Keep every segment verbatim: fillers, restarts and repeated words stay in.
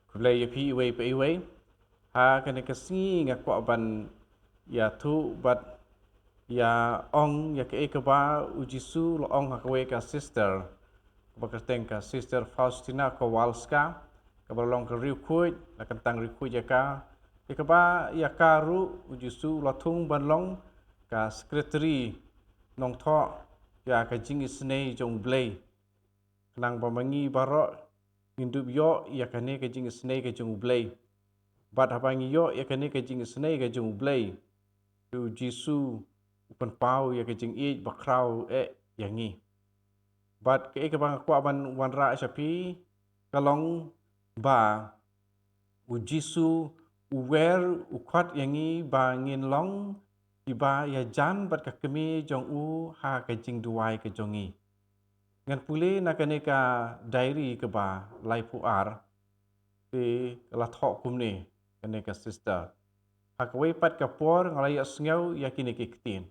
Khublei ïa phi iwei pa iwei. Ha kane ka sngi nga kwah ban ïathuh bad ïa ong ïa kaei kaba u Jisu u la ong ha kawei ka sister, kaba kyrteng ka Sister Faustina Kowalska, kaba la long ka riewkhuid, la kyntang riewkhuid ïa ka. Ïa kaba ïa ka ruh u Jisu u la thung ban long ka secretary nongthoh ïa ka jingisynei jong U Blei. Khnang ba ma ngi baroh ngin dup ïoh ïa kane ka jingisynei ka jong U Blei. Bad haba ngi ïoh ïa kane ka jingisynei ka jong U Blei, te u Jisu u pynpaw ïa ka jingïeit bakhraw eh ïa ngi. Bad kaei kaba nga kwah ban wanrah sha phi ka long ba u Jisu u wer, u khot ïa ngi ba ngin long kiba ïajan bad ka kmie jong u ha ka jingduwai ka jong ngi. Ngan pule na kane ka diary kaba laiphew ar, te ka la thoh kumne kane ka sister: Ha kawei pat ka por nga la ïohsngew ïa kine ki ktien.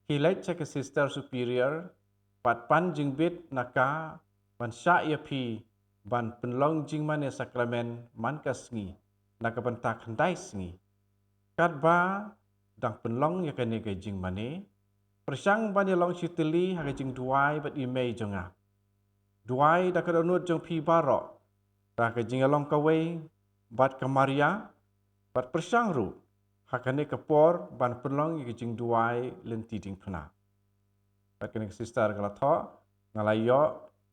Khie leit sha ka sister superior bad pan jingbit na ka ban shah ïa phi ban pynlong jingmane sakramen man ka sngi na ka bynta khyndai sngi. Katba dang pynlong ïa kane ka jingmane, pyrshang ban ïalong shitylli ha ka jingduwai bad i mei jong nga. Duwai da ka dohnud jong phi baroh, da ka jingïalong kawei bad ka Maria, bad pyrshang ruh ha kane ka por ban pynlong ïa ka jingduwai lynti diengphna. Bad kane ka sister ka la thoh, nga la ïoh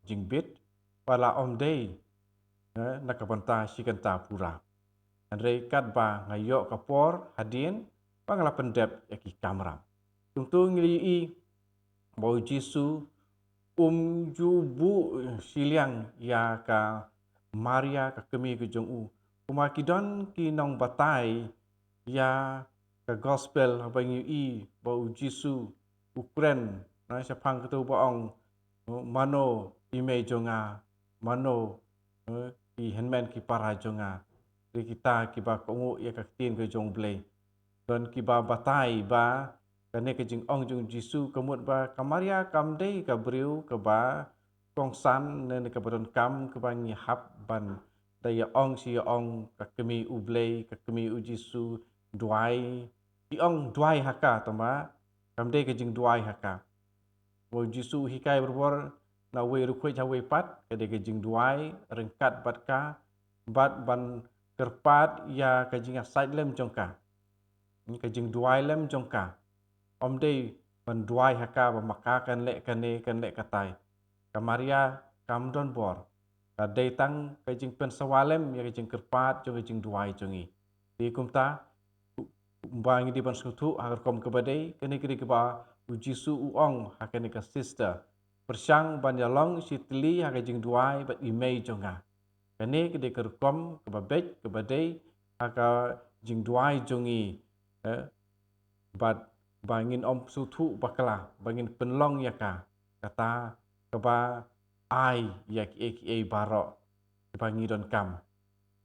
jingbit, bad la ym dei, eh, na ka bynta shi kynta pura. Hynrei katba nga ïoh ka por hadien ba nga la pyndep ïa ki kamram. Kumta ngi la ïohi ba u Jisu um ju buh shiliang ïa ka Maria ka kmie ka jong u. Kumba ki don ki nongbatai ïa ka gospel haba ngi ïohi ba u Jisu u kren na shaphang kata ba ong, mano i mei jong nga, mano, eh, ki hynmen ki para jong nga. Te kita kiba kohnguh ïa ka ktien ka jong U Blei. Don kiba batai ba kane ka jingong jong u Jisu ka mut ba ka Maria kam dei ka briew kaba kongsan ne, ne kaba donkam kaba ngi hap ban da ïa ong shi ïa ong, ka kmie U Blei, ka kmie u Jisu, duwai. Ki ong duwai ha ka, tangba kam dei ka jingduwai ha ka. Ba u Jisu u hikai barabor na uwei u riewkhuid ha uwei pat, ka dei ka jingduwai ryngkat bad ka, bad ban kyrpad ïa ka jingïasaid lem jong ka, ka jingduwai lem jong ka. Ym dei ban duwai ha ka ba ma ka kan leh kane, kan leh katai. Ka Maria kam don bor, ka dei tang ka jingpynsawa lem ïa ka jingkyrpad jong ka jingduwai jong ngi. Te kumta, kumba ngi dei ban sngewthuh ha ka rukom kaba dei, kane ka dei kaba u Jisu u ong ha kane ka sister: Pyrshang ban ïalong shitylli ha ka jingduwai bad i mei jong nga. Kane ka dei ka rukom kaba beit kaba dei ha ka jingduwai jong ngi, eh, bad ba ngin ym sngewthuh bakla, ba ngin pynlong ïa ka, kata kaba ai ïa kiei kiei baroh kiba ngi donkam.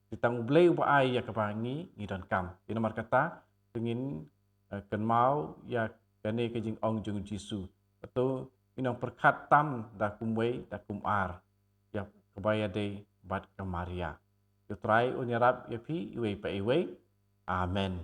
Te tang U Blei uba ai ïa kaba ngi, ngi donkam. Te namar kata, te ngin, eh, kynmaw ïa kane ka jingong jong u Jisu. Hato ngin ym pyrkhat tam da kumwei da kumar ïa kaba ïadei bad ka Maria. Ïa U Trai un ïarap ïa phi iwei pa iwei. Amen.